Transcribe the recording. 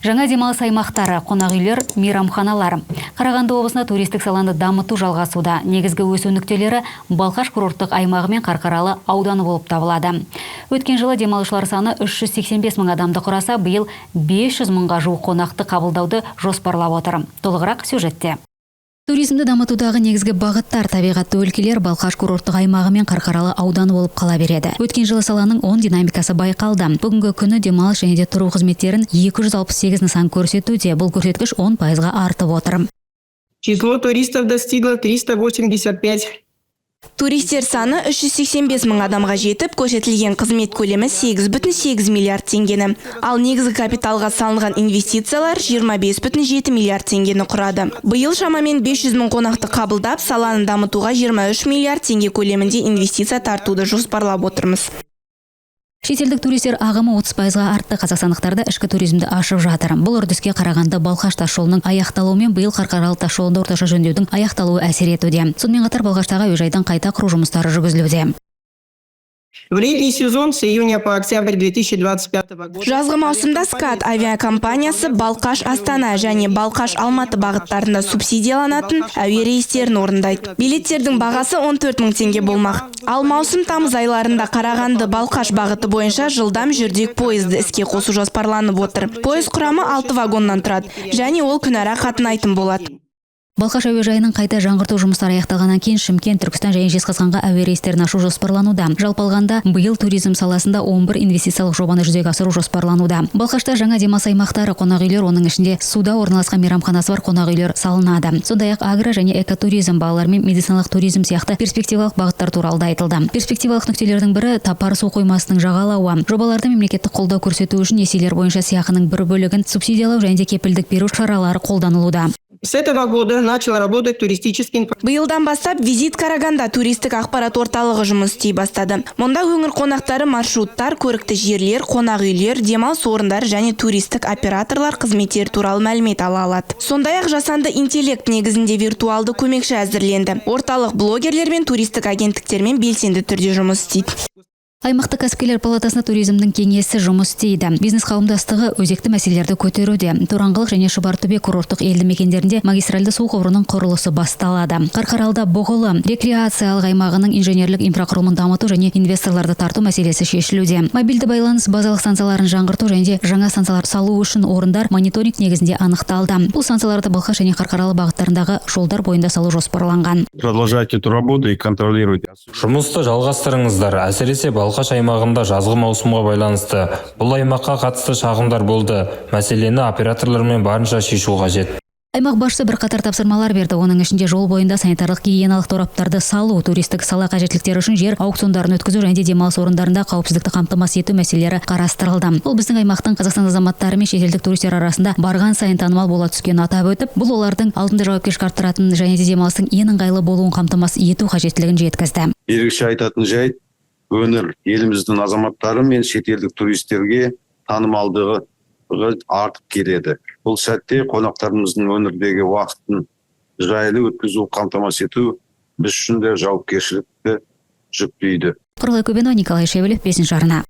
Жаңа демалыс аймақтары, қонақ үйлер, мейрамханалар. Қарағанды облысында туристік саланы дамыту жалғасуда. Негізгі өсу нүктелері Балқаш курорттық аймағы мен Қарқаралы ауданы болып табылады. Өткен жылы демалушылар саны 385 мың адамды құраса, биыл 500 мыңға жуық қонақты қабылдауды жоспарлап отыр. Толығырақ сюжетте. Туризмді дамытудағы негізгі бағыттар табиғатты өлкелер, Балқаш курорттық аймағы мен Қарқаралы ауданы болып қала береді. Өткен жылы саланың оң динамикасы байқалды. Бүгінгі күні демалыс және де тұру қызметтерін 268 нысан көрсетуде. Бұл көрсеткіш 10%-ға артып отыр. Число туристов достигло 385. Туристер саны 385 мың адамға жетіп, көрсетілген қызмет көлемі 8,8 миллиард теңгені. Ал негізгі капиталға салынған инвестициялар 25,7 миллиард теңгені құрады. Биыл шамамен 500 мың қонақты қабылдап, саланы дамытуға 23 миллиард теңге көлемінде инвестиция тартуды жоспарлап отырмыз. Шетелдік туристер ағымы 30%-ға артты. Қазақстандықтар да ішкі туризмді ашып жатыр. Бұл үрдіске Қарағанды — Балқаш тас жолының аяқталуымен биыл Қарқаралы тас жолында орташа жөндеудің аяқталуы әсер етуде. Сонымен қатар Балқаштағы әуежайдың қайта құру жұмыстары жүргізілуде. В летний сезон с июня по октябрь 2025 года. Жазғы маусымда СКАТ авиакомпаниясы Балқаш — Астана және Балқаш — Алматы бағыттарында субсидияланатын әуе рейстерін орындайды. Билеттердің бағасы 14 мың теңге болмақ. Ал маусым, тамыз айларында Қарағанды — Балқаш бағыты бойынша жылдам жүрдек пойызды іске қосу жоспарланып отыр. Пойыз құрамы 6 вагоннан тұрады және ол күнара қатынайтын болады. Балқаш әуежайының қайта жаңғырту жұмыстары аяқталғаннан кейін Шымкент, Түркістан және Жезқазғанға әуе рейстерін ашу жоспарлануда. Жалпы алғанда, биыл туризм саласында 11 инвестициялық жобаны жүзеге асыру жоспарлануда. Балқашта жаңа демалыс аймақтары, қонақ үйлер, оның ішінде суда орналасқан мейрамханасы бар қонақ үйлер салынады. Сондай-ақ агро және экотуризм, балалар мен медициналық туризм сияқты перспективалық бағыттар туралы да айтылды. Перспективалық нүктелердің бірі — Тапар су қоймасының жағалауы. Жобаларды мемлекеттік қолдау көрсету үшін несиелер бойынша сыйақының бір бөлігін субсидиялау және де кепілдік беру шаралары қолданылуда. С этого года начал работать туристический Биылдан бастап «Визит Караганда» туристік ақпарат орталығы жұмыс істей бастады. Мұнда өңір қонақтары маршруттар, көрікті жерлер, қонақ үйлер, демалыс орындары және туристік операторлар қызметтері туралы мәлімет ала алады. Сондай-ақ жасанды интеллект негізінде виртуалды көмекші әзірленді. Орталық блогерлер мен туристік агенттіктермен белсенді түрде жұмыс істейді. Аймақтық кәсіпкерлер палатасында туризмнің кеңесі жұмыс істейді. Бизнес қауымдастығы өзекті мәселелерді көтеруде. Тораңғылық және Шұбартөбе курорттық елді мекендерінде магистральды су құбырының құрылысы басталады. Қарқаралыда Бұғылы рекреациялық аймағының инженерлік инфрақұрылымын дамыту және инвесторларды тарту мәселесі шешілуде. Мобильді байланыс базалық станцияларын жаңғырту және де жаңа станциялар салу үшін орындар мониторинг негізінде анықталды. Бұл станцияларды Балқаш және Қарқаралы бағыттарындағы жолдар бойында салу жоспарланған. Продолжать эту работу и контролировать. Жұмысты жалғастырыңыздар, әсіресе Балқаш аймағында жазғы маусымға байланысты. Бұл аймаққа қатысты шағымдар болды. Мәселені операторлармен барынша шешу қажет. Аймақ басшысы бірқатар тапсырмалар берді. Оның ішінде жол бойында санитарлық гигиеналық тораптарды салу, туристік сала қажеттіліктері үшін жер аукциондарын өткізу және де демалыс орындарында қауіпсіздікті қамтамасыз ету мәселелері қарастырылды. Ол біздің аймақтың Қазақстан азаматтары мен шетелдік туристер арасында барған сайын танымал бола түскенін атап өтіп, бұл олардың алдында жауапкершілік арттыратынын және де демалыстың ең ыңғайлы болуын қамтамасыз ету қажеттілігін жеткізді. Ерекше айтатын жайт, өңір еліміздің азаматтары мен шетелдік туристерге танымалдығы артып келеді. Бұл сәтте қонақтарымыздың өңірдегі уақытын жайлы өткізу қамтамасыз ету біз үшін де жауапкершілікті жүктейді. Құралай Көбенова, Николай Шевелев, бесінші арна.